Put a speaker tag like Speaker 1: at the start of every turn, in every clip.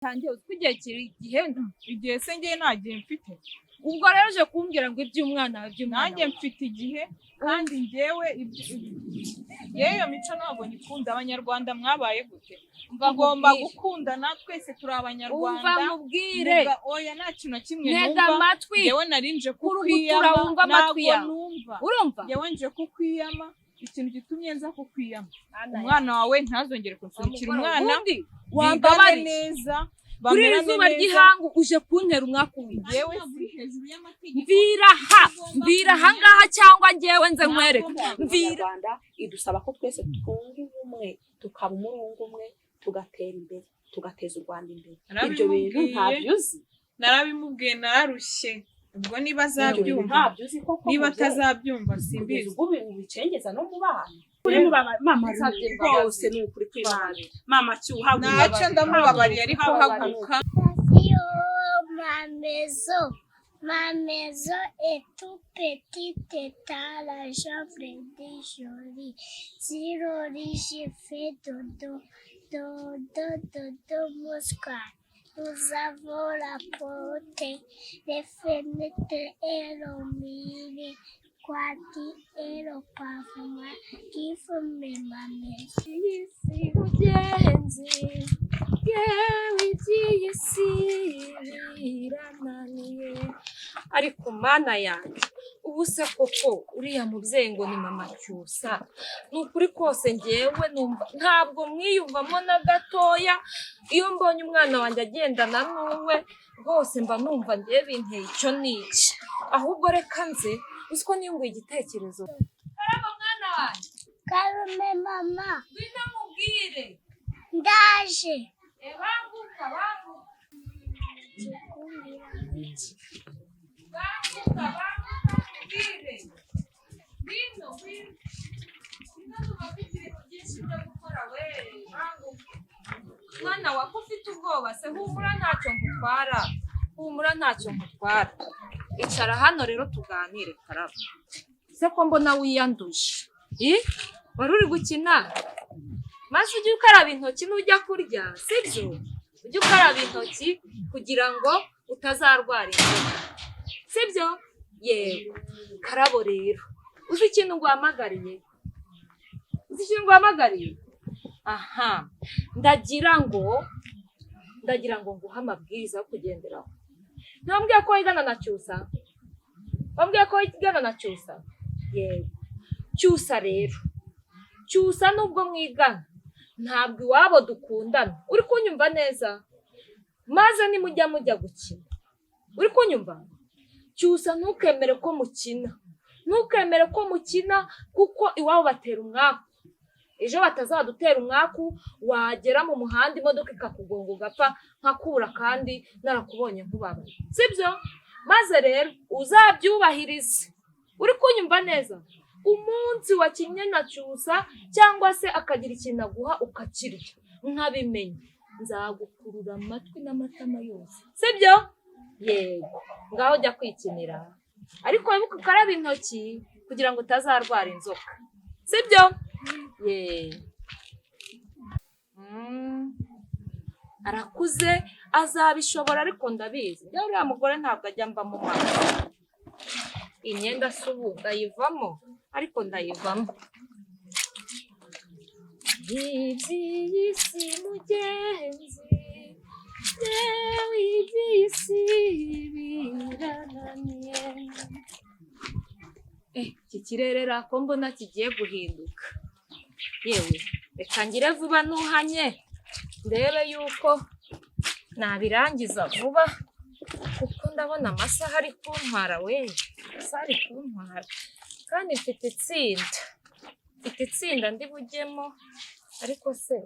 Speaker 1: Cyanjye, uzi ko igihe kiri gihenda.
Speaker 2: Igihe se ngewe nta gihe mfite?
Speaker 1: Ubwo rero uje kumbwira ngo iby'umwana wawe, iby'umwana
Speaker 2: Nanjye
Speaker 1: wawe.
Speaker 2: mfite igihe, kandi ngewe yewe iyo mico ntabwo nyikunda. Abanyarwanda mwabaye gute?
Speaker 1: Umva
Speaker 2: Tugomba
Speaker 1: nkubwire.
Speaker 2: gukundana, twese turi
Speaker 1: Umva
Speaker 2: Abanyarwanda.
Speaker 1: nkubwire.
Speaker 2: Oya, nta kintu na kimwe
Speaker 1: Ntega
Speaker 2: numva.
Speaker 1: amatwi.
Speaker 2: Ngewe narinje
Speaker 1: Kurugutura
Speaker 2: kukwiyama.
Speaker 1: wumva amatwi
Speaker 2: Ntabwo
Speaker 1: yawe.
Speaker 2: numva.
Speaker 1: Urumva?
Speaker 2: Ngewe nje kukwiyama. Ikintu gitumye nza kukwiyama, umwana wawe ntazongere kunsunikira umwana.
Speaker 1: Ubundi
Speaker 2: Bigane
Speaker 1: wambabariye.
Speaker 2: neza,
Speaker 1: Kuri iri
Speaker 2: bamerane
Speaker 1: zuba
Speaker 2: neza.
Speaker 1: ry'ihangu uje kuntera umwaku w'iki?
Speaker 2: Ngewe si hejuru y'amategeko.
Speaker 1: Mvira ha, mvira aha ngaha, cyangwa ngewe nze nkwereke. Mvira.
Speaker 3: Rwanda idusaba ko twese twunga ubumwe, tukaba umurunga umwe, tugatera imbere, tugateza u Rwanda imbere. Ibyo bintu
Speaker 2: Narabimubwiye.
Speaker 3: ntabyo uzi?
Speaker 2: Narabimubwiye, nararushye. Ubwo niba
Speaker 3: Ibyo bintu
Speaker 2: azabyumva,
Speaker 3: ntabyo uzi koko,
Speaker 2: niba
Speaker 3: mubyeyi?
Speaker 2: atazabyumva
Speaker 3: Kugeza
Speaker 2: simbizi.
Speaker 3: ubwo ubicengeza no mu bana uri mu mama.
Speaker 1: Nsabye imbabazi.
Speaker 3: Rwose ni ukuri kw'Imana, mama cyuha.
Speaker 2: Ntacyo, ndamubabariye, ariko haguruka.
Speaker 4: Yo, ma maison, ma maison est tout petite dans la chambre de jolie. Sur le lit, j'ai fait dodo, dodo, dodo, mouchoir. Nous avons la porte, les fenêtres et le mur, quartier et le pavement qui forment ma maison.
Speaker 1: Isi mugenzi, yewe, iby'iyi si birananiye. Ariko Mana yanjye, ubu se koko uriya mubyeyi ngo ni mama Cyusa, ni ukuri kose ngewe numva ntabwo mwiyumvamo na gatoya. Iyo mbonye umwana wanjye agendana n'uwe, rwose mba numva ngewe binteye icyo n'iki. Ahubwo reka nze, uzi ko niyunguye igitekerezo. Karabo, mwana wanjye.
Speaker 4: Karame, mama.
Speaker 1: Ngwino mubwire.
Speaker 4: Ndaje.
Speaker 1: Banguka, banguka.
Speaker 4: Kumbwira iki?
Speaker 1: Banguka, banguka mubwire. Ngwino, ngwino, ngwino, tubafite ibintu byinshi byo gukora we. Banguka, mwana wa. Ko ufite ubwoba se? Humura, ntacyo nkutwara. Humura, ntacyo nkutwara. Icara hano rero tuganire. Karabo se, ko mbona wiyanduje? I wari uri gukina? Maze ujye ukaraba intoki nujya kurya, sibyo? Ujye ukaraba intoki kugira ngo utazarwara inzoka, sibyo? Yego. Karabo rero, uzi ikintu nguhamagariye? Uzi ikintu nguhamagariye? Aha, ndagira ngo nguhe amabwiriza yo kugenderaho. Ntiwambwiye ko wigana na Cyusa? Wambwiye ko wigana na Cyusa? Yego. Cyusa rero, Cyusa nubwo mwigana, ntabwo iwabo dukundana. Uri kunyumva neza? Maze nimujya mujya gukina, uri kunyumva, Cyusa, ntukemere ko mukina, ntukemere ko mukina, kuko iwabo batera umwaku. Ejo batazadutera umwaku, wagera mu muhanda imodoka ikakugonga ugapfa, nkakura kandi narakubonye nkubabaye, sibyo? Maze rero uzabyubahirize. Uri kunyumva neza? Umunsi wakinnye na Cyusa, cyangwa se akagira ikintu aguha ukakirya, nkabimenya, nzagukurura amatwi n'amatama yose, sibyo? Yego, ngaho jya kwikinira, ariko wibuke ukaraba intoki kugira ngo utazarwara inzoka, sibyo? Ye. Arakuze, azabishobora, ariko ndabizi rero uriya mugore ntabwo ajya mba mu maso. Imyenda se ubu ndayivamo? Ariko ndayivamo. Iby'iyi si mugenzi, yewe, iby'iyi si birananiye. Iki kirere ra, ko mbona kigiye guhinduka? Yewe, reka ngire vuba nuhanye, ndebe yuko nabirangiza vuba, kuko ndabona amasaha ari kuntwara we, amasaha ari kuntwara, kandi mfite itsinda, mfite itsinda ndi bujyemo. Ariko se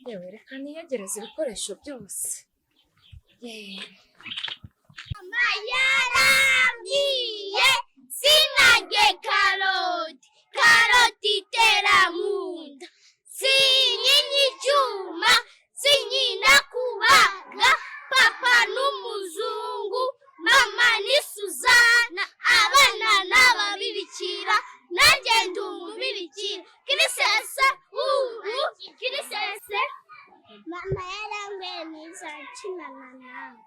Speaker 1: yewe, reka niyegereze ibikoresho byose. Yeee.
Speaker 4: Mama yarambwiye sinarye karoti, karoti itera mu nda. Sinyinya icyuma, sinkina kubaga. Papa n'umuzungu, mama ni Suzana, abana n'ababirikira, nanjye ndi umubirikira. Kirisese ubu kirisese. Mama yarambwiye neza. Ukinana nawe.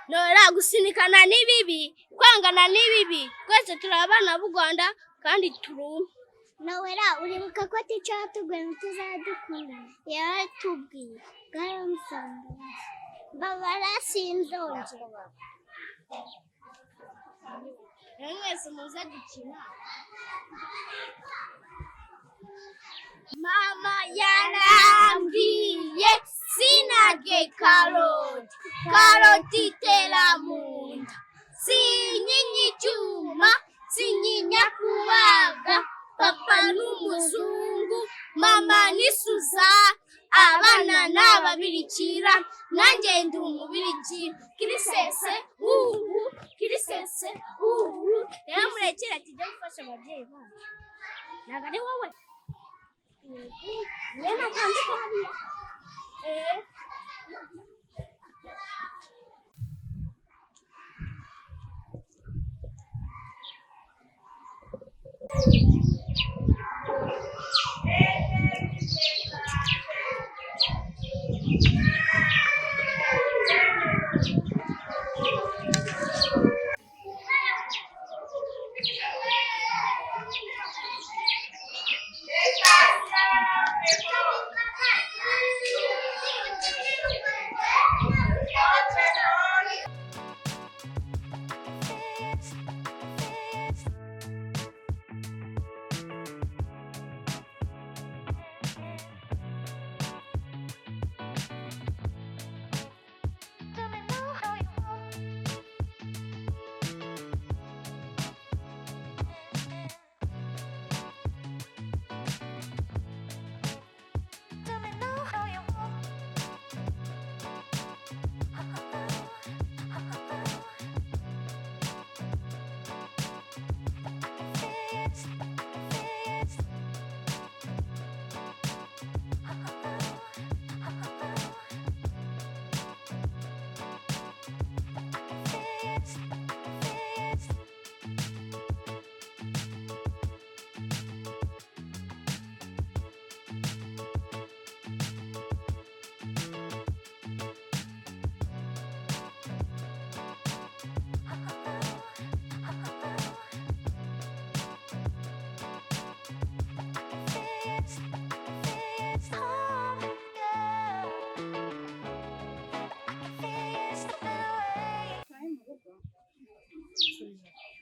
Speaker 4: Nora gusinikana ni bibi, kwangana ni bibi. Twese turi abana b'u Rwanda kandi turi. Nowera uribuka ko tica yatubwiye ngo tuzadukundana? Yaratubwiye. Bwaramusambaza. Babara sinzongera. Mwese muze gukina. Mama yarambwiye sinarye karoti, karoti itera mu nda, sinyinya icyuma, sinyinya kubaga, papa n'umuzungu, mama ni Suzana, abana ni ababirikira, nanjye ndi umubirikira, kirisese uhu, kirisese uhu. Rero murekere tujye gufasha ababyeyi bacu. Ntabwo ari wowe.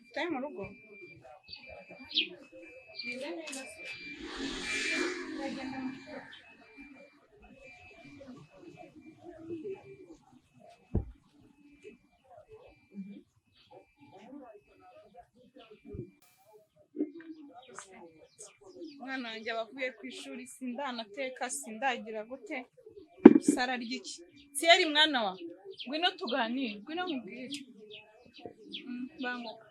Speaker 2: Utahe mu rugo? Meze neza se? Uragenda mu ishuri? Umwana wanjye aba avuye ku ishuri, sindanateka, sindagira gute, sararya iki? Thierry mwana wa, ngwino tuganire, ngwino nkubwire. Banguka.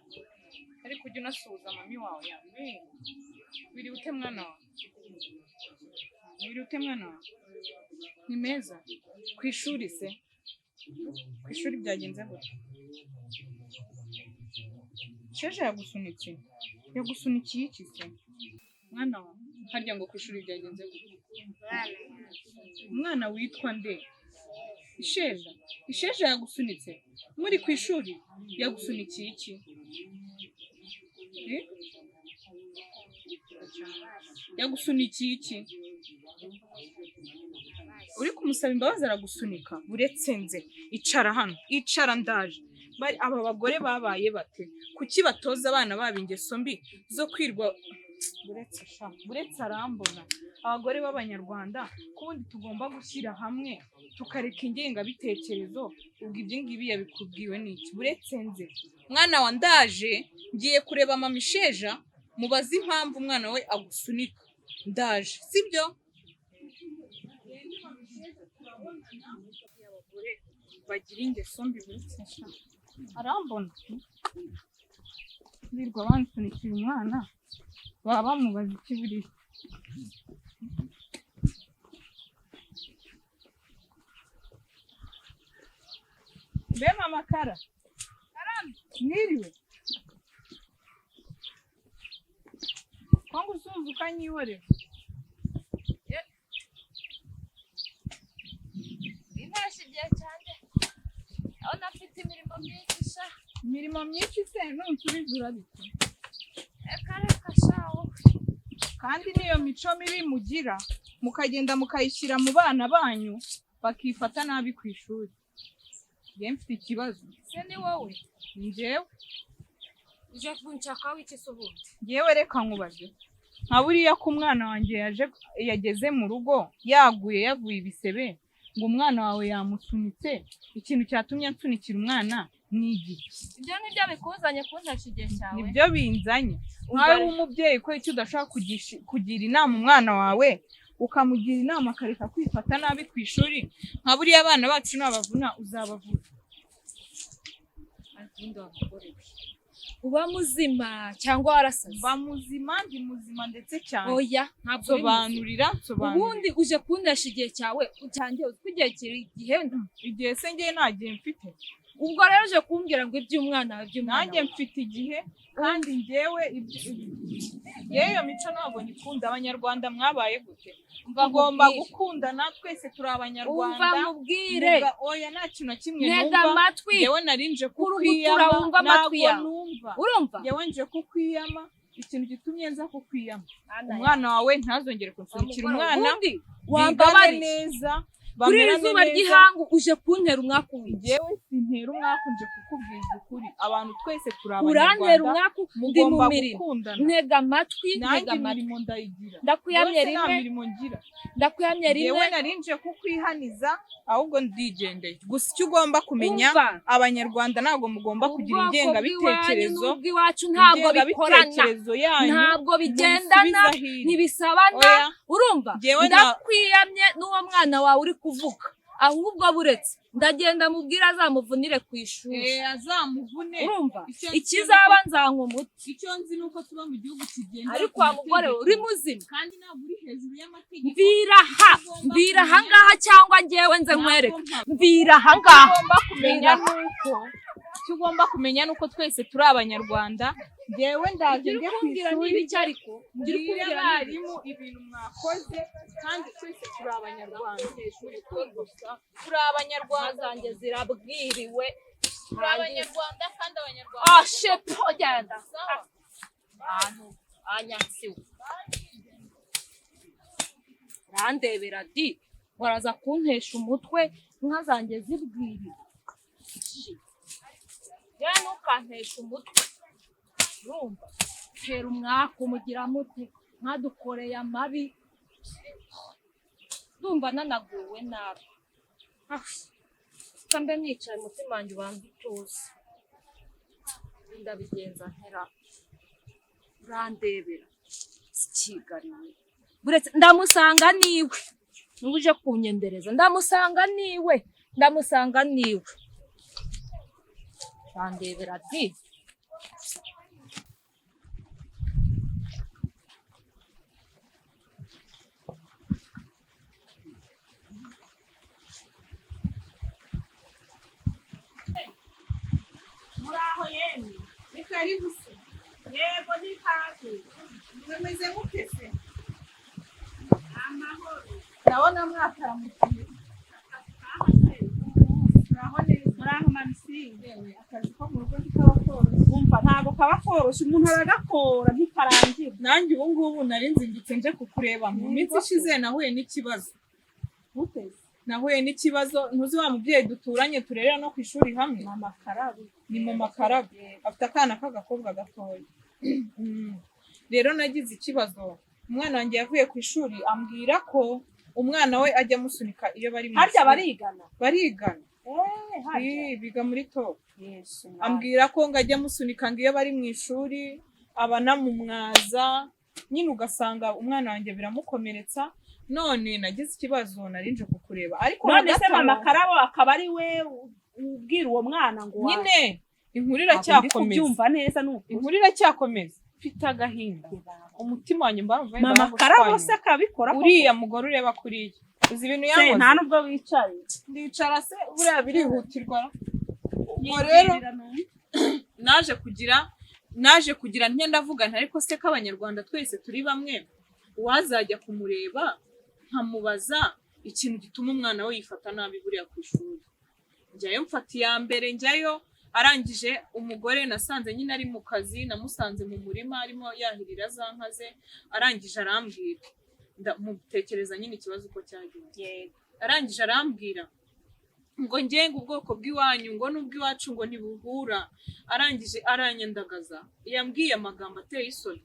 Speaker 2: Ariko ujye unasuhuza mami wawe yambe. Wiriwe ute mwana wawe? Wiriwe ute mwana wawe? Ni meza? Ku ishuri se? Ku ishuri byagenze gute? Sheja yagusunitse? Yagusunikiye iki se? Mwana wawe, harya ngo ku ishuri byagenze gute? Umwana witwa nde? Isheja. Isheja yagusunitse? Muri ku ishuri yagusunikiye iki? Yagusunikiye iki? Uri kumusaba imbabazi aragusunika. Uretse nze, icara hano, icara ndaje. Bari aba bagore babaye bate? Kuki batoza abana babo ingeso mbi zo kwirwa? Uretse sha, uretse arambona. Abagore b'Abanyarwanda kubundi tugomba gushyira hamwe tukareka ingengabitekerezo. Ubwo ibyo ngibi yabikubwiwe n'iki? Uretse nze mwana wa ndaje, ngiye kureba mama Isheja mubaze impamvu umwana we agusunika. Ndaje, sibyo? Abagore bagira ingeso mbi. Uretse sha, arambona birirwa bansunikira umwana, baba bamubaza iki buriya? Mbe mama Kara, mwiriwe? Ko ngusuhuza ukanyihorera?
Speaker 1: Intashye igihe cyanjye. myinshi sha.
Speaker 2: Imirimo myinshi se nunsubiza urabite?
Speaker 1: Reka reka sha wowe.
Speaker 2: Kandi n'iyo mico mibi mugira mukagenda mukayishyira mu bana banyu, bakifata nabi ku ishuri. Njye mfite ikibazo.
Speaker 1: Se ni wowe?
Speaker 2: Ni njyewe.
Speaker 1: Uje kunshakaho iki se ubundi?
Speaker 2: Njyewe reka nkubaze, nka buriya ko umwana wanjye yaje yageze mu rugo yaguye, yavuye ibisebe, ngo umwana wawe yamusunitse, ikintu cyatumye nsunikira umwana ni igiki?
Speaker 1: Ibyo nibyo bikuzanye kuntesha igihe cyawe?
Speaker 2: Nibyo binzanye. Nkawe w'umubyeyi, ko icyo udashobora kugira inama umwana wawe, ukamugira inama akareka kwifata nabi ku ishuri? Nka buriya abana bacu nabavuna uzabavura.
Speaker 1: Ariko ubundi wa mugore we, uba muzima cyangwa warasaze?
Speaker 2: Mba muzima, ndi muzima ndetse cyane.
Speaker 1: Oya, ntabwo uri muzima.
Speaker 2: Nsobanurira, nsobanurira.
Speaker 1: Ubundi uje kuntesha igihe cyawe cyanjye, uzi ko igihe kiri gihenda?
Speaker 2: Igihe se ngewe nta gihe mfite?
Speaker 1: Ubwo rero uje kumbwira ngo iby'umwana wawe, iby'umwana
Speaker 2: Nanjye
Speaker 1: wawe.
Speaker 2: mfite igihe, kandi ngewe ngewe iyo mico ntabwo nyikunda. Abanyarwanda mwabaye gute?
Speaker 1: Umva
Speaker 2: Tugomba
Speaker 1: nkubwire.
Speaker 2: gukundana, twese turi
Speaker 1: Umva
Speaker 2: Abanyarwanda.
Speaker 1: nkubwire.
Speaker 2: Oya, nta kintu na kimwe
Speaker 1: Ntega
Speaker 2: numva.
Speaker 1: amatwi.
Speaker 2: Ngewe nari nje
Speaker 1: Kurugutura
Speaker 2: kukwiyama.
Speaker 1: wumva amatwi
Speaker 2: Ntabwo
Speaker 1: yawe.
Speaker 2: numva.
Speaker 1: Urumva?
Speaker 2: Ngewe nje kukwiyama. Ikintu gitumye nza kukwiyama, umwana wawe ntazongere kunsunikira umwana.
Speaker 1: Ubundi
Speaker 2: Bigane
Speaker 1: wambabariye.
Speaker 2: neza,
Speaker 1: Kuri iri
Speaker 2: bamerane
Speaker 1: zuba
Speaker 2: neza.
Speaker 1: ry'ihangu uje kuntera umwaku w'iki?
Speaker 2: Njyewe sintera umwaku, nje kukubwiza ukuri. Abantu twese turi
Speaker 1: Urantera
Speaker 2: Abanyarwanda,
Speaker 1: umwaku ndi mu
Speaker 2: mugomba
Speaker 1: mirimo.
Speaker 2: gukundana.
Speaker 1: Ntega amatwi,
Speaker 2: Nanjye
Speaker 1: ntega amatwi.
Speaker 2: imirimo ndayigira.
Speaker 1: Ndakuyamye
Speaker 2: Rwose nta
Speaker 1: rimwe.
Speaker 2: mirimo ngira.
Speaker 1: Ndakuyamye
Speaker 2: Njyewe
Speaker 1: rimwe.
Speaker 2: nari nje kukwihaniza, ahubwo ndigendeye. Gusa icyo ugomba kumenya,
Speaker 1: Umva.
Speaker 2: Abanyarwanda ntabwo mugomba kugira
Speaker 1: Ubwoko
Speaker 2: ingengabitekerezo.
Speaker 1: bw'iwanyu n'ubw'iwacu ntabwo bikorana.
Speaker 2: Ingengabitekerezo yanyu
Speaker 1: Ntabwo bigendana.
Speaker 2: muyisubize aho iri.
Speaker 1: Ntibisabana.
Speaker 2: Oya.
Speaker 1: Urumva?
Speaker 2: Njyewe
Speaker 1: Ndakwiyamye n'uwo mwana wawe uri kuvuga. Ahubwo buretse ndagenda mubwire azamuvunire ku ishuri.
Speaker 2: Eh, azamuvune.
Speaker 1: Urumva?
Speaker 2: Icyo nzi
Speaker 1: Ikizaba nzanywa umuti.
Speaker 2: Icyo nzi ni uko tuba mu gihugu kigendera
Speaker 1: Ariko
Speaker 2: ku
Speaker 1: wa mugore we,
Speaker 2: mategeko.
Speaker 1: uri muzima?
Speaker 2: Kandi ntabwo uri hejuru y'amategeko.
Speaker 1: Mvira aha, mvira aha ngaha, cyangwa njyewe nze nkwereke. Mvira aha ngaha.
Speaker 2: Ugomba kumenya nuko icyo ugomba kumenya nuko twese turi Abanyarwanda. Njyewe ndaje
Speaker 1: Ngira
Speaker 2: njye ku
Speaker 1: ukumbwira
Speaker 2: ishuri
Speaker 1: niba icyo, ariko ngira
Speaker 2: mbwire
Speaker 1: ukumbwira.
Speaker 2: abarimu ibintu mwakoze, kandi twese turi Abanyarwanda. Turi Abanyarwanda.
Speaker 1: Zanjye zirabwiriwe.
Speaker 2: Turi Abanyarwanda, kandi Abanyarwanda
Speaker 1: Ah, shepo, genda. Ahantu anyatsiwe urandebera di, waraza kuntesha umutwe, inka zanjye zibwiriwe. Yewe, ntukanteshe umutwe, urumva? Tera umwaku mugira mute? Mwadukoreye amabi, ndumva nanaguwe nabi. Ah, reka mbe nicaye, umutima wanjye ubanza utuze. Ndabigenza ntera? Urandebera sikigariwe. Buretse ndamusanga niwe, niba uje kunyendereza ndamusanga niwe, ndamusanga niwe. Urandebera di.
Speaker 3: Muraho yemwe.
Speaker 2: Ni karibu se.
Speaker 3: Yego, ni kaze.
Speaker 2: Mumeze mute se?
Speaker 3: Amahoro.
Speaker 2: Ndabona mwataramukiye. Muraho neza.
Speaker 3: Muraho, mamisingi.
Speaker 2: Yewe, akazi ko mu rugo ntikaba koroshye.
Speaker 3: Umva, ntabwo kaba koroshye, umuntu aragakora ntikarangira.
Speaker 2: Nanjye ubu ngubu nari nzindutse nje kukureba. Mu minsi ishize nahuye n'ikibazo.
Speaker 3: Guteze?
Speaker 2: Nahuye n'ikibazo. Ntuzi wa mubyeyi duturanye, turerera no ku ishuri hamwe?
Speaker 3: Mama Karabo.
Speaker 2: Ni mu Makarabu, afite akana k'agakobwa gatoya. Rero nagize ikibazo, umwana wanjye yavuye ku ishuri ambwira ko umwana we ajya amusunika iyo bari mu
Speaker 3: Harya
Speaker 2: ishuri.
Speaker 3: barigana?
Speaker 2: Barigana.
Speaker 3: Eh, harya.
Speaker 2: Ii, biga muri top.
Speaker 3: Yesu.
Speaker 2: Ambwira ko ngo ajya amusunika ngo iyo bari mu ishuri, aba anamumwaza nyine, ugasanga umwana wanjye biramukomeretsa. None nagize ikibazo, nari nje kukureba, ariko
Speaker 3: None se
Speaker 2: hagati aho-
Speaker 3: mama Karabo akaba ari we ubwira uwo mwana ngo
Speaker 2: Nyine inkuru
Speaker 3: Ntabwo ndi
Speaker 2: iracyakomeza.
Speaker 3: kubyumva neza, ni ukuri.
Speaker 2: Inkuru iracyakomeza. Mfite agahinda, umutima wanjye mba numva wenda
Speaker 3: Mama Karabo
Speaker 2: wagushwanyura.
Speaker 3: se akabikora koko?
Speaker 2: Uriya mugore ureba kuriya, uzi ibintu
Speaker 3: Se
Speaker 2: yankoze?
Speaker 3: nta nubwo wicaye.
Speaker 2: Ndicara se, buriya birihutirwa. Ubwo rero naje kugira ntya, ndavuga nti: "Ariko se ko Abanyarwanda twese turi bamwe, uwazajya kumureba nkamubaza ikintu gituma umwana we yifata nabi buriya ku ishuri?" Njyayo, mfata iya mbere, njyayo. Arangije umugore nasanze nyine ari mu kazi, namusanze mu murima arimo yahirira za nka ze. Arangije arambwira, ndamutekereza nyine ikibazo uko cyagenze. Arangije arambwira ngo ngenga ubwoko bw'iwanyu ngo n'ubw'iwacu ngo ntibuhura. Arangije aranyandagaza, yambwiye amagambo ateye isoni,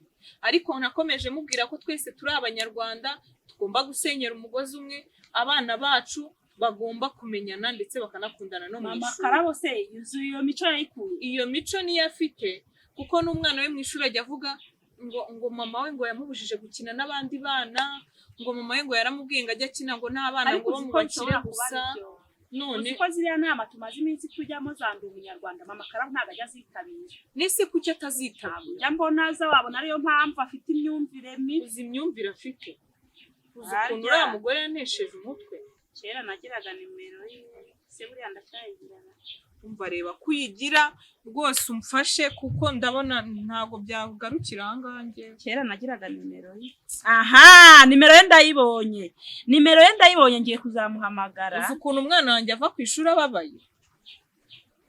Speaker 2: ariko nakomeje mubwira ko twese turi Abanyarwanda, tugomba gusenyera umugozi umwe, abana bacu bagomba kumenyana ndetse bakanakundana no mu
Speaker 3: Mama
Speaker 2: ishuri.
Speaker 3: Karabo se yuzuye iyo mico yayikuye?
Speaker 2: Iyo mico niyo afite, kuko n'umwana we mu ishuri ajya avuga ngo mama we ngo yamubujije gukina n'abandi bana, ngo mama we ngo yaramubwiye ngo ajye akina ngo n'abana
Speaker 3: Ariko
Speaker 2: ngo bo
Speaker 3: uzi
Speaker 2: mu
Speaker 3: ko
Speaker 2: bakire
Speaker 3: nshobora kuba
Speaker 2: gusa.
Speaker 3: ari byo.
Speaker 2: None
Speaker 3: Uzi ko ziriya nama tumaze iminsi tujyamo za Ndi Umunyarwanda, mama Karabo ntabwo ajya azitabira.
Speaker 2: Nese kuki atazitabira?
Speaker 3: Njya mbona aza, wabona ariyo mpamvu afite imyumvire mibi.
Speaker 2: Uzi imyumvire afite? Uzi
Speaker 3: Harya.
Speaker 2: ukuntu uriya mugore yanesheje umutwe?
Speaker 3: Kera nagiraga nimero ye, se buriya ndacyayigirana?
Speaker 2: Umva, reba ko uyigira rwose, umfashe kuko ndabona ntabwo byagarukira aha ngaha njyewe.
Speaker 3: Kera nagiraga nimero ye. Aha, nimero ye ndayibonye, nimero ye ndayibonye, ngiye kuzamuhamagara.
Speaker 2: Uzi ukuntu umwana wanjye ava ku ishuri ababaye?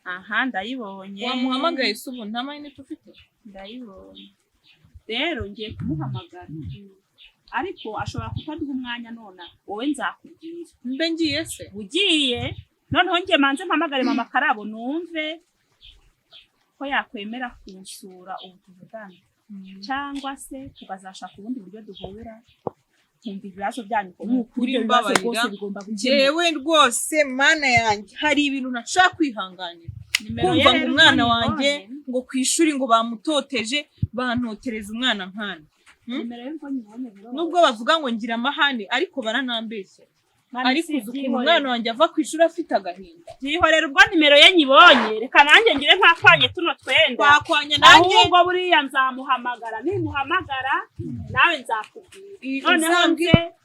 Speaker 3: Aha, ndayibonye.
Speaker 2: Wamuhamagaye se ubu nta mayinite ufite?
Speaker 3: Ndayibonye, rero ngiye kumuhamagara, ariko ashobora kutaduha umwanya nonaha. Wowe nzakubwira.
Speaker 2: Mbe ngiye se?
Speaker 3: Ugiye. Noneho ngiye manze mpamagare mama Karabo, numve ko yakwemera kunsura ubu tuvugana, cyangwa se tukazashaka ubundi buryo duhura, nkumva ibibazo byanyu ko
Speaker 2: Ni ukuri,
Speaker 3: ibyo bibazo
Speaker 2: mbabarira.
Speaker 3: rwose bigomba gukemuka.
Speaker 2: Njyewe rwose, Mana yanjye, hari ibintu ntashaka kwihanganira.
Speaker 3: Nimero ye
Speaker 2: Kumva ngo
Speaker 3: rero
Speaker 2: umwana
Speaker 3: ubwo
Speaker 2: wanjye
Speaker 3: nyibonye,
Speaker 2: ngo ku ishuri ngo bamutoteje, bantotereza umwana nkana.
Speaker 3: Nimero ye ubwo nyibonye biroroshye.
Speaker 2: Nubwo bavuga ngo ngira amahane, ariko baranambeshya.
Speaker 3: Mani,
Speaker 2: Ariko
Speaker 3: si
Speaker 2: uzi ukuntu
Speaker 3: byihorere.
Speaker 2: umwana wanjye ava ku ishuri afite agahinda?
Speaker 3: Byihorere, ubwo nimero ye nyibonye, reka nanjye ngire nkakwanye tuno twenda.
Speaker 2: Twakwanya nanjye.
Speaker 3: Ahubwo buriya nzamuhamagara, nimuhamagara nawe nzakubwira. Noneho
Speaker 2: Uzambwire.
Speaker 3: nze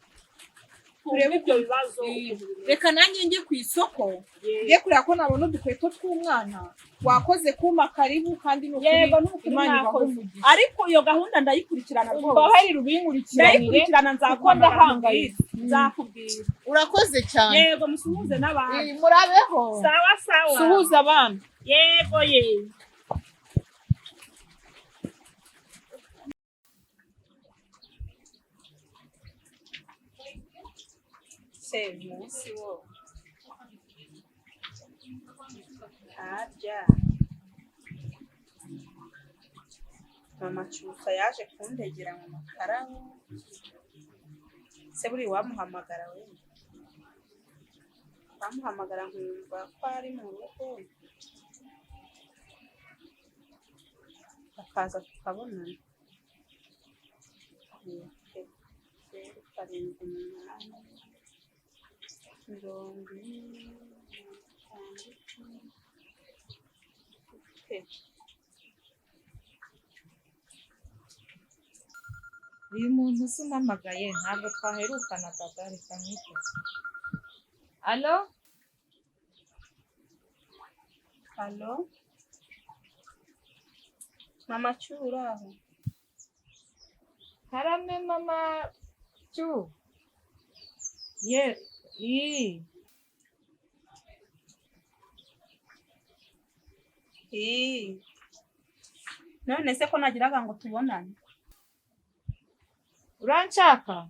Speaker 3: turebe ibyo bibazo ukuntu bimeze.
Speaker 2: Reka nanjye njye ku isoko,
Speaker 3: Yego.
Speaker 2: njye kureba ko nabona udukweto tw'umwana. Wakoze kumpa karibu, kandi ni ukuri
Speaker 3: Yego, ni ukuri,
Speaker 2: Imana ibahe
Speaker 3: mwakoze.
Speaker 2: umugisha.
Speaker 3: Ariko iyo gahunda ndayikurikirana rwose.
Speaker 2: Umbabarire ubinkurikirane.
Speaker 3: Ndayikurikirana, nzaguhamagara,
Speaker 2: Ndahangayitse.
Speaker 3: nkubwire. Nzakubwira.
Speaker 2: Urakoze cyane.
Speaker 3: Yego, musuhuze n'abandi.
Speaker 2: Murabeho.
Speaker 3: Sawa sawa.
Speaker 2: Suhuza abana.
Speaker 3: Yego ye. Se munsi wo harya mama Cyusa yaje kundegera mu makarabu se, buri wamuhamagara we, wamuhamagara nkumva ko ari mu rugo, akaza tukabonana. 078 40 46.
Speaker 1: Uyu muntu usa umpamagaye ntabwo twaherukanaga da, reka mwite. Allo?
Speaker 3: Allo, mama Cyura aho?
Speaker 1: Karame mama Cyu. Ye i
Speaker 3: Ii. None se ko nagiraga ngo tubonane?
Speaker 1: Uranshaka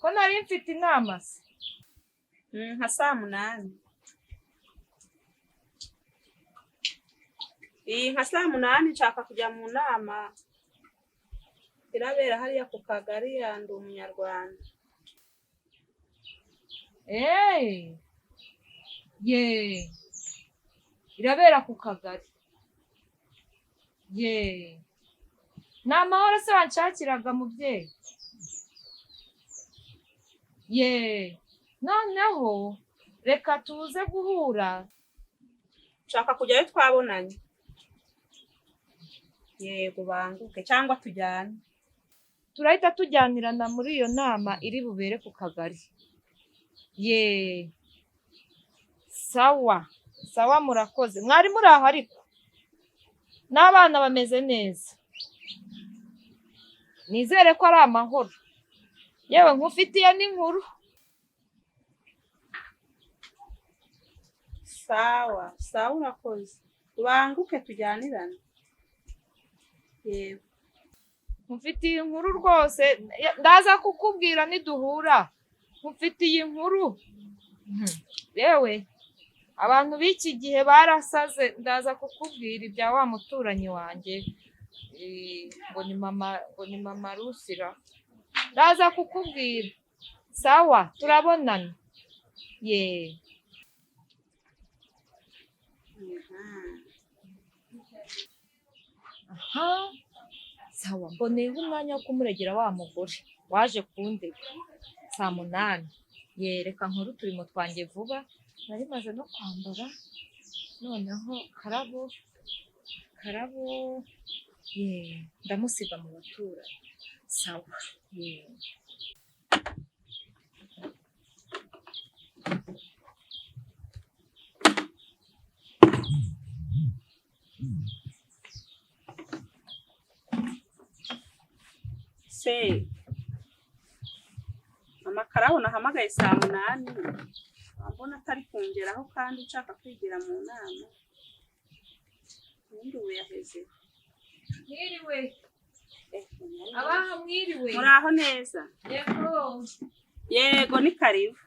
Speaker 1: ko nari mfite inama se?
Speaker 3: Nka saa 8. Iyi nka saa 8 nshaka kujya mu nama irabera hariya ku kagari ya Ndi Umunyarwanda.
Speaker 1: Eee, ye, irabera ku kagari. Ye, ni amahoro se wanshakiraga mubyeyi? Ye, noneho reka tuze guhura.
Speaker 3: Nshaka kujyayo twabonanye. Yego, banguke cyangwa tujyane.
Speaker 1: Turahita tujyanirana muri iyo nama iri bubere ku kagari. Ye, sawa sawa, murakoze. Mwari muri aho, ariko n'abana bameze neza, nizere ko ari amahoro. Yewe, nkufitiye n'inkuru.
Speaker 3: Sawa sawa, urakoze, ubanguke tujyanirane. Yego.
Speaker 1: Mufitiye inkuru rwose, ndaza kukubwira niduhura. Mufitiye inkuru. Yewe, abantu b'iki gihe barasaze. Ndaza kukubwira ibya wa muturanyi wanjye, ngo ni mama Rusira. Ndaza kukubwira. Sawa, turabonana ye. Aha, sawa, mboneyeho umwanya wo kumuregera wa mugore waje kundega saa 8. Yereka nkuru uturimo twanjye vuba, nari maze no kwambara. Noneho Karabo, Karabo ye, ndamusiga mu baturanyi. Sawa ye.
Speaker 3: Se mama Karabo nahamagaye saa 8, mbona atari kungeraho kandi nshaka kwigira mu nama, ubundi ubu yaheze.
Speaker 1: Mwiriwe abaha, mwiriwe.
Speaker 3: Muraho neza?
Speaker 1: Yego.
Speaker 3: Yego, ni karibu.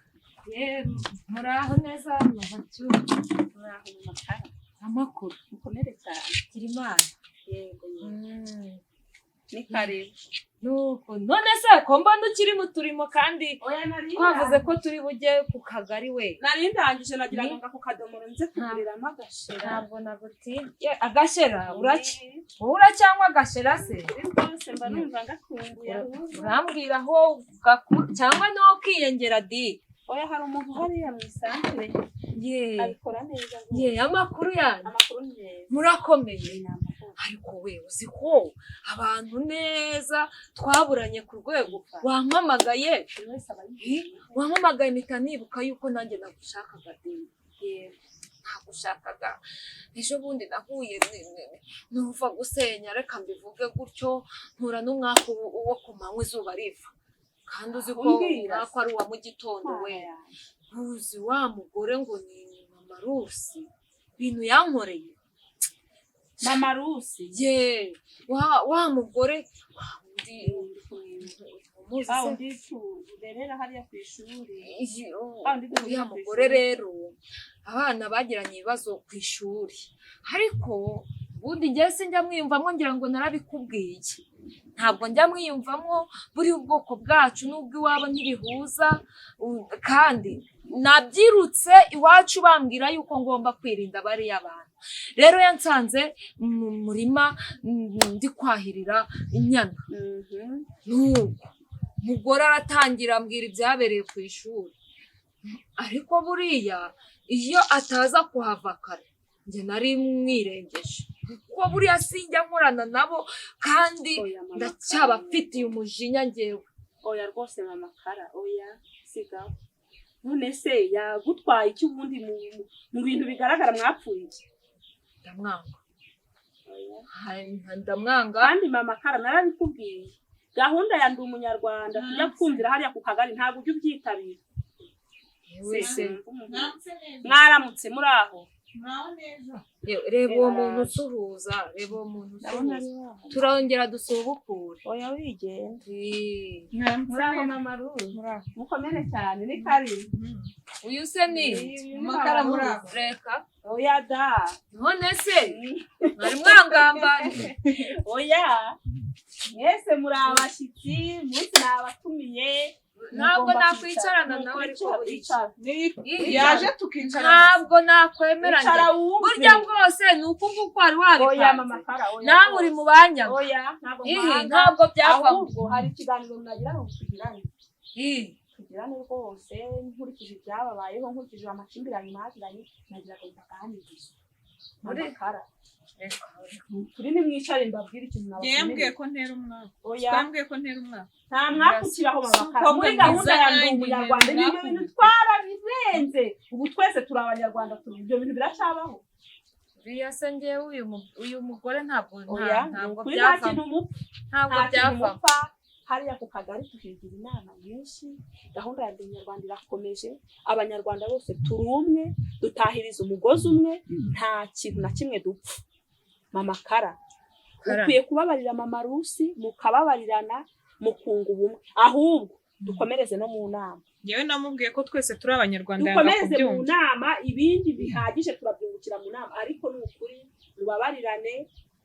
Speaker 1: Ye, muraho neza mama.
Speaker 3: Muraho mama Kara.
Speaker 1: Amakuru?
Speaker 3: Mukomere cyane.
Speaker 1: Gira Imana.
Speaker 3: Yego, ni karibu.
Speaker 1: Nuko none se ko mbona ukiri mu turimo kandi
Speaker 3: Oya, nari
Speaker 1: twavuze ko turi bujye ku kagari we?
Speaker 3: Nari ndangije, nagira ngo ako kadomoro nze kuguriramo agashera.
Speaker 1: Ntabwo nagutinye. Agashera uraki wowe uracyanywa agashera se?
Speaker 3: Rwose mba numva ngakumbuye ahubwo.
Speaker 1: Urambwira aho cyangwa niwo ukiyongera di.
Speaker 3: Oya, hari umuntu hariya mu isantere
Speaker 1: Ye.
Speaker 3: abikora neza rwose.
Speaker 1: Ye, amakuru yanyu?
Speaker 3: Amakuru ni meza.
Speaker 1: Murakomeye?
Speaker 3: Ni amahoro.
Speaker 1: Ariko we, uzi ko abantu neza twaburanye ku rwego wampamagaye?
Speaker 3: Buri wese aba yifuza.
Speaker 1: Wampamagaye mpita nibuka yuko nanjye nagushakaga de. Nagushakaga ejo bundi, nahuye numva gusenya, reka mbivuge gutyo, mpura n'umwaka wo ku manywa izuba riva, kandi uzi ko
Speaker 3: Umbwira
Speaker 1: umwaka ari uwa mu gitondo we. Ntuzi wa mugore ngo ni mama Rusi, ibintu yankoreye.
Speaker 3: Mama Rusi?
Speaker 1: Ye, wa mugore wa wundi umuzi
Speaker 3: Wa
Speaker 1: se?
Speaker 3: wundi turerera hariya ku ishuri. Wa wundi duhurira
Speaker 1: Uriya
Speaker 3: ku
Speaker 1: mugore
Speaker 3: ishuri.
Speaker 1: rero, abana bagiranye ibibazo ku ishuri, ariko ubundi njye sinjya mwiyumvamo, ngira ngo narabikubwiye, ntabwo njya mwiyumvamo. Buriya ubwoko bwacu n'ubw'iwabo ntibihuza, kandi nabyirutse iwacu bambwira yuko ngomba kwirinda bariya bantu. Rero yansanze mu murima, ndi kwahirira inyana. Nuko mugore aratangira ambwira ibyabereye ku ishuri, ariko buriya iyo ataza kuhava kare njye nari mwirengeje, kuko buriya sinjya nkorana nabo kandi
Speaker 3: Oya, mama
Speaker 1: ndacyabafitiye umujinya njyewe.
Speaker 3: Oya rwose mama Kara, oya, sigaho. None se yagutwaye iki ubundi? Mu bintu bigaragara mwapfuye iki?
Speaker 1: Ndamwanga. Ndamwanga.
Speaker 3: Kandi mama Kara, narabikubwiye, gahunda ya Ndi Umunyarwanda tujya kumvira hariya ku kagari, ntabwo ujya ubyitabira.
Speaker 1: Yewe se.
Speaker 3: Mwaramutse, muri aho?
Speaker 1: Reba uwo muntu usuhuza, reba uwo muntu usuhuza. Turongera dusubukure.
Speaker 3: Oya, wigenda.
Speaker 1: Eh,
Speaker 3: Muri aho mama Ruzi? Mukomere cyane, ni karibu.
Speaker 1: Uyu se ni
Speaker 3: Makara, muri aho?
Speaker 1: Reka.
Speaker 3: Oya da.
Speaker 1: None se mwari mwangambaniye?
Speaker 3: Oya, mwese muri abashyitsi, munsi nabatumiye.
Speaker 1: Ntabwo
Speaker 3: Mugomba
Speaker 1: nakwicarana
Speaker 3: kwicara.
Speaker 1: nawe, ariko
Speaker 3: Icara,
Speaker 1: buriya.
Speaker 3: icara.
Speaker 2: Yaje tukicara.
Speaker 1: Ntabwo nakwemera
Speaker 3: Icara
Speaker 1: njye.
Speaker 3: wumve.
Speaker 1: Burya bwose ni uku nguku wari
Speaker 3: Oya mama
Speaker 1: wabipanze.
Speaker 3: Kara, oya
Speaker 1: Nawe uri mu banyanga.
Speaker 3: Oya, ntabwo
Speaker 1: Ihi,
Speaker 3: nkwanga.
Speaker 1: ntabwo byavamo.
Speaker 3: Ahubwo hari ikiganiro nagira ngo tugirane.
Speaker 1: Ihi.
Speaker 3: Tugirane rwose, nkurikije ibyababayeho, nkurikije amakimbirane mwagiranye, nagira ngo mbaganirize mama Kara.
Speaker 1: Reka.
Speaker 3: Turi nimwicare mbabwire ikintu
Speaker 2: Yambwiye
Speaker 3: nabatumiriye.
Speaker 2: ko ntera umwaka.
Speaker 3: Oya.
Speaker 2: Twambwiye ko ntera umwaka.
Speaker 3: Nta mwaka ukiraho mama Kara.
Speaker 2: Umukobwa
Speaker 3: Muri gahunda
Speaker 2: mwiza
Speaker 3: ya Ndi
Speaker 2: nanjye
Speaker 3: Umunyarwanda,
Speaker 2: ntera
Speaker 3: ibyo bintu
Speaker 2: umwaka.
Speaker 3: twarabirenze, ubu twese turi Abanyarwanda, turi ibyo bintu biracyabaho.
Speaker 1: Uriya se njyewe uyu mugore ntabwo
Speaker 3: Oya,
Speaker 1: ntabwo
Speaker 3: kuri nta
Speaker 1: byavamo.
Speaker 3: kintu mupfa.
Speaker 1: Ntabwo
Speaker 3: Nta kintu
Speaker 1: byavamo.
Speaker 3: mupfa. Hariya ku kagari tuhigira inama nyinshi. Gahunda ya Ndi Umunyarwanda irakomeje. Abanyarwanda bose turi umwe, dutahiriza umugozi umwe, nta kintu na kimwe dupfa. Mama Kara,
Speaker 1: Kara.
Speaker 3: ukwiye kubabarira mama Rusi, mukababarirana, mukunga ubumwe. Ahubwo dukomereze no mu nama.
Speaker 2: Ngewe namubwiye ko twese turi Abanyarwanda, yanga
Speaker 3: Dukomereze mu
Speaker 2: kubyumva.
Speaker 3: nama, ibindi bihagije turabyungukira mu nama. Ariko ni ukuri mubabarirane.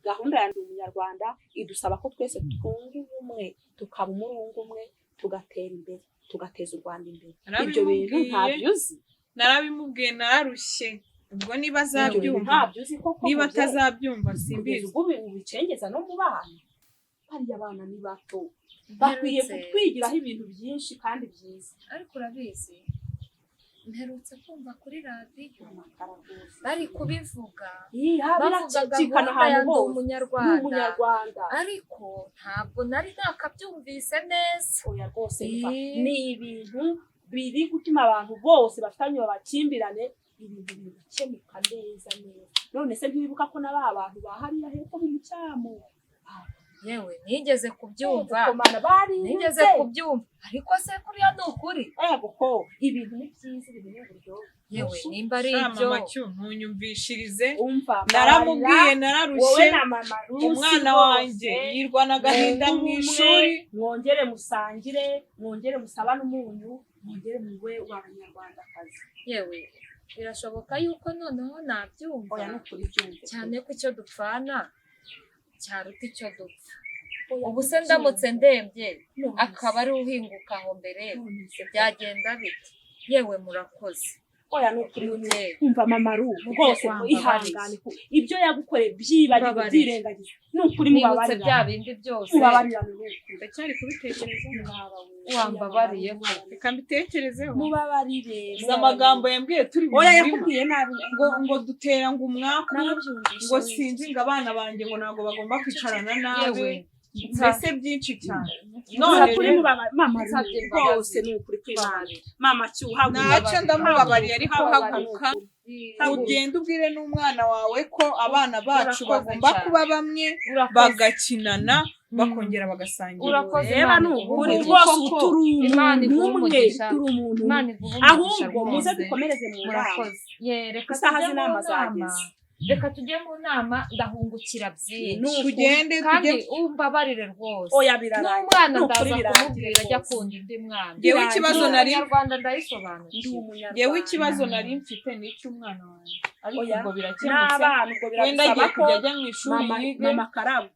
Speaker 3: Gahunda ya Ndi Umunyarwanda idusaba ko twese twunga ubumwe, tukaba umurungu umwe, tugatera imbere, tugateza u Rwanda imbere. Ibyo bintu
Speaker 2: Narabimubwiye.
Speaker 3: ntabyo uzi?
Speaker 2: Narabimubwiye, nararushye. Ubwo niba
Speaker 3: Ibyo bintu
Speaker 2: azabyumva,
Speaker 3: ntabyo uzi koko,
Speaker 2: niba
Speaker 3: mubyeyi?
Speaker 2: atazabyumva
Speaker 3: Kugeza
Speaker 2: simbizi.
Speaker 3: ubwo ubicengeza no mu bana. Bariya bana ni bato, bakwiye kutwigiraho ibintu byinshi kandi byiza.
Speaker 1: Ariko urabizi, mperutse kumva kuri radiyo
Speaker 3: Amakara rwose.
Speaker 1: bari kubivuga,
Speaker 3: Iya,
Speaker 1: bavuga
Speaker 3: biracicikana
Speaker 1: gahunda ya
Speaker 3: ahantu
Speaker 1: Ndi
Speaker 3: hose. Ni
Speaker 1: Umunyarwanda,
Speaker 3: Umunyarwanda.
Speaker 1: ariko ntabwo nari nakabyumvise neza.
Speaker 3: Oya rwose, umva,
Speaker 1: Ii.
Speaker 3: ni ibintu biri gutuma abantu bose bafitanye amakimbirane, ibintu biri gukemuka neza neza. None se ntiwibuka ko na ba bantu ba hariya hepfo mu mucyamo
Speaker 1: Yewe, nigeze kubyumva.
Speaker 3: Gukomana bari
Speaker 1: Nigeze kubyumva, ariko se kuriya ni ukuri?
Speaker 3: Ego ko ibintu ni byiza, ibintu ni uburyohe.
Speaker 1: Yewe, nimba ari
Speaker 2: Sha,
Speaker 1: ibyo.
Speaker 2: mama cyu, ntunyumvishirize.
Speaker 3: Umva,
Speaker 2: Naramubwiye,
Speaker 3: wowe
Speaker 2: nararushye.
Speaker 3: na mama Rusi
Speaker 2: Umwana
Speaker 3: rwose,
Speaker 2: wanjye yirwana agahinda mu
Speaker 3: mwunge
Speaker 2: ishuri.
Speaker 3: ubumwe, mwongere musangire, mwongere musabane umunyu, mwongere mube abanyarwandakazi.
Speaker 1: Yewe, birashoboka yuko noneho nabyumva.
Speaker 3: Oya, ni ukuri, byumve.
Speaker 1: Cyane ko icyo dupfana cyaruta icyo dupfa.
Speaker 3: Oya,
Speaker 1: Ubu se ndamutse ndembye,
Speaker 3: none
Speaker 1: akaba ari uhinguka aho mbere,
Speaker 3: none se
Speaker 1: byagenda bite? Yewe, murakoze.
Speaker 3: Oya, ni ukuri.
Speaker 1: Mubyeyi.
Speaker 3: Umva mama Ru, rwose
Speaker 1: Wambabariye.
Speaker 3: ihangane ku ibyo yagukoreye, byibagirwe,
Speaker 1: Mbabarire.
Speaker 3: byirengagize, ni ukuri.
Speaker 1: Nibutse
Speaker 3: Mubabarirane.
Speaker 1: bya bindi byose.
Speaker 3: Mubabarirane, ni ukuri.
Speaker 2: Ndacyari kubitekerezaho.
Speaker 1: Wambabariye ko.
Speaker 2: Reka mbitekerezeho.
Speaker 3: Mubabarire.
Speaker 2: Izi amagambo yambwiye turi mu
Speaker 3: Oya,
Speaker 2: murima,
Speaker 3: yakubwiye nabi.
Speaker 2: ngo dutera ngo umwaku,
Speaker 3: Narabyumvise.
Speaker 2: ngo sinzi, ngo abana banjye ngo ntabwo bagomba kwicarana nabi,
Speaker 1: Yewe,
Speaker 2: mbese byinshi cyane.
Speaker 3: None
Speaker 2: None
Speaker 3: kuri
Speaker 2: rero
Speaker 3: mama Ru,
Speaker 1: Nsabye imbabazi.
Speaker 3: rwose ni ukuri kw'Imana. Mama cyuhaguruka.
Speaker 2: Ntacyo, ndamubabariye, ariko haguruka
Speaker 3: Haguruka.
Speaker 2: ugende ubwire n'umwana wawe ko abana bacu
Speaker 1: Urakoze
Speaker 2: bagomba
Speaker 1: cyane.
Speaker 2: kuba bamwe,
Speaker 1: Urakoze.
Speaker 2: bagakinana, bakongera bagasangira.
Speaker 1: Urakoze.
Speaker 3: Reba,
Speaker 1: Imana
Speaker 3: ni
Speaker 1: iguhe
Speaker 3: ukuri
Speaker 1: umugisha.
Speaker 3: rwose, ubu turi
Speaker 1: Imana
Speaker 3: umuntu
Speaker 1: iguhe
Speaker 3: umwe,
Speaker 1: umugisha.
Speaker 3: turi umuntu umwe.
Speaker 1: Imana iguhe umugisha.
Speaker 3: Ahubwo muze
Speaker 1: Rwose.
Speaker 3: dukomereze mu nama.
Speaker 1: Murakoze. Ye, reka
Speaker 3: Isaha
Speaker 1: tujye mu
Speaker 3: z'inama
Speaker 1: nama.
Speaker 3: zageze.
Speaker 1: Reka tujye mu nama, ndahungukira byinshi.
Speaker 3: Ni ukuri.
Speaker 2: Tugende.
Speaker 1: Kandi
Speaker 2: Tujye.
Speaker 1: umbabarire rwose.
Speaker 3: Oya, birarangiye.
Speaker 1: N'umwana
Speaker 3: Ni ukuri,
Speaker 1: ndaza
Speaker 3: birangire
Speaker 1: kumubwira ajya
Speaker 3: rwose.
Speaker 1: akunda undi mwana.
Speaker 2: Ngewe ikibazo
Speaker 1: Ndi
Speaker 2: nari
Speaker 1: Umunyarwanda,
Speaker 3: Ndi
Speaker 1: ndayisobanukiwe.
Speaker 3: Umunyarwanda.
Speaker 2: Ngewe ikibazo nari mfite ni icy'umwana wanjye, ariko
Speaker 3: Oya,
Speaker 2: ubwo birakemutse.
Speaker 3: n'abana ubwo
Speaker 2: Wenda
Speaker 3: biragusaba
Speaker 2: agiye
Speaker 3: ko
Speaker 2: kujya ajya mu ishuri
Speaker 3: mama
Speaker 2: yige.
Speaker 3: Mama Karabo,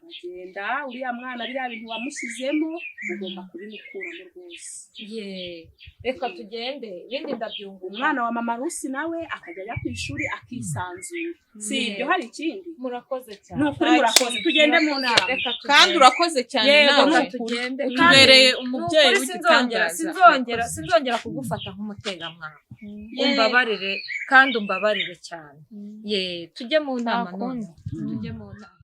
Speaker 3: agenda uriya mwana, biriya bintu wamushyizemo ugomba kubimukuramo rwose.
Speaker 1: Ye, reka tugende, ibindi ndabyunguka.
Speaker 3: Umwana wa mama Rusi nawe akajya ajya ku ishuri akisanzura. Si ibyo, hari ikindi?
Speaker 1: Murakoze cyane.
Speaker 3: Ni ukuri, murakoze. Tugende mu nama.
Speaker 1: Reka tugende.
Speaker 2: Kandi urakoze cyane.
Speaker 3: Yego,
Speaker 2: Nawe
Speaker 1: Reka
Speaker 3: ni ukuri.
Speaker 1: tugende.
Speaker 2: utubereye
Speaker 1: Ni
Speaker 2: umubyeyi
Speaker 1: ukuri, sinzongera,
Speaker 2: w'igitangaza.
Speaker 1: sinzongera, sinzongera kugufata nk'umuteramwaka. Umbabarire kandi umbabarire cyane. Ye, tujye mu nama
Speaker 2: Nta
Speaker 1: none.
Speaker 2: kundi.
Speaker 1: Tujye mu nama.